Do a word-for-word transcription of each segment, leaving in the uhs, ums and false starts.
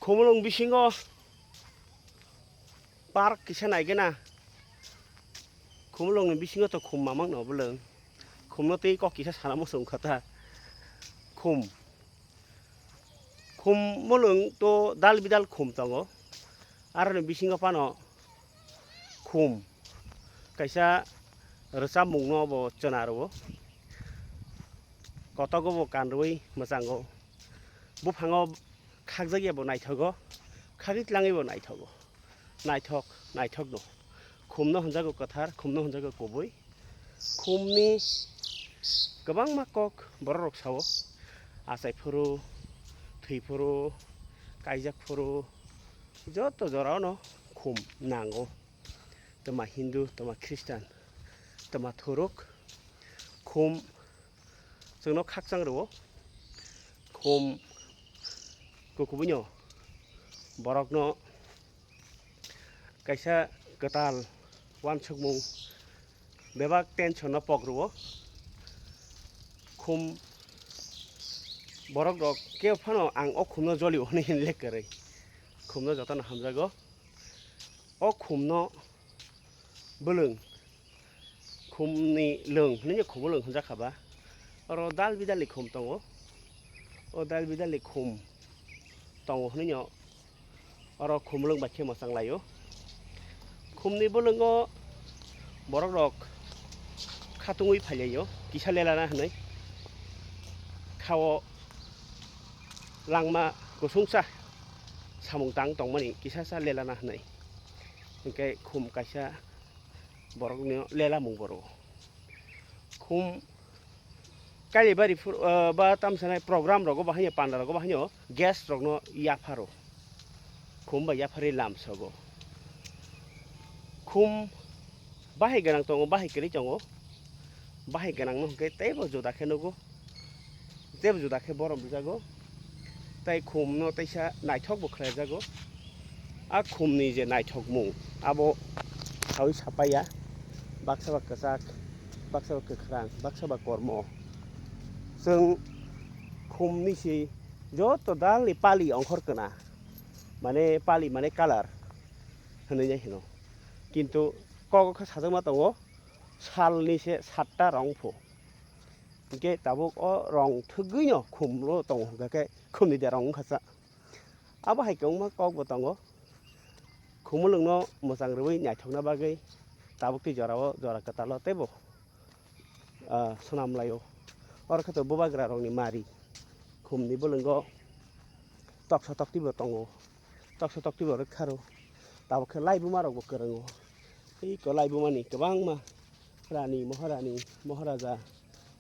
Khumulwng bisingo park kisa naigena. Khumulwngni bisingo to khum mamang no bwlwng. Khumno tei kok kisa sana muchung kha ta. Khum. Khum mulwng to dal bidal khum tongo. Aroni bisingo phano khum kaisa rwchapmungno bo chwna rwo. Kotogo bo kanrwi mwchango. Buphango khakjakya bo naithogo, khagwi tlangwi bo naithogo. Naithok, naithokno. Khumno hwnjago kwthar, khumno hwnjago kubui. Khumni kwbangma kok bororok sao. Achai phuru, thwi phuru, kaijak phuru, joto jorao no khum nango. Twma Hindu, twma Khristan, twma thuruk, khum chwngno khakchang rwo. Khum kukubuino borokno kaisa kwtal uansukmung bebak tension no pok rwo. Khum borok rok kebo phano ang o khumno jolio hwnwi hinle kwrwi. Khumno jotono hamjago. O khumno bwlwng, khumni lwng hwnwi khumulwng hwnjakha ba. Oro dal bidalni khum tongo. O dal bidalni khum tongo hwnwi no oro khumulwng bai khe mwchang laio. Khumni bwlwngo borok rok khatungwi phailaio kisa lelana hwnwi. Khao langma kusungsa samung tang tongmani kisa sa lelana hwnwi. Hwnkhe khum kaisa borokni lela mung borok. Khum kailibari phur-, ah, ba tamsanai program rogo bahaino panda rogo bahaino guest rokno yapharo. Khum bai yapharwi lamsogo. Khum bahai gwnang tongo, bahai kwrwi tongo. Bahai gwnangno hwnkhe teibo juda khe nugo. Teibo juda khe borom rwjago. Tai khumno teisa naithok bo khlaijago. A khumni je naithokmung abo sawi sapaiya. Baksa ba kwchak, baksa ba kwkhrang, baksa ba kormo. Chwng khumni si joto dalni pali ongkhor kwna. Mane pali mane colour hwnwi nai hino. Kintu kok khe sajakma tongo salni se satta rong pho. Hwnkhe tabuk o rong thwgwino khumlo tongo hwnkha khe khumni de rong wngkha cha. Abo hai kwbangma kok bo tongo. Khumulwngno mwchang rwui naithokna bagwi tabuk tei jorao jora kwtalo teibo, ah, swnam laio. Oro khe to bubagra rokni mari khumni bwlwngo toksa tokti bo tongo. Toksa tokti bo rwkha rw. Tabuk khe laibuma rok bo kwrwngo. Tei ko laibuma ni kwbangma rani, maharani, maharaja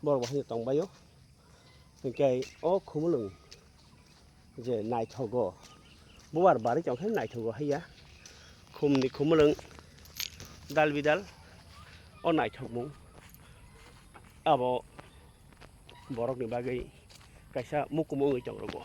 borok bo haino tongbaio. Hwnkhe o khumulwng je naithogo, bubar bari tong khe naithogo haiya. Khumni khumulwng dal bidal o naithokmung abo borokni bagwi kaisa mukumu wngwi tong rwgo.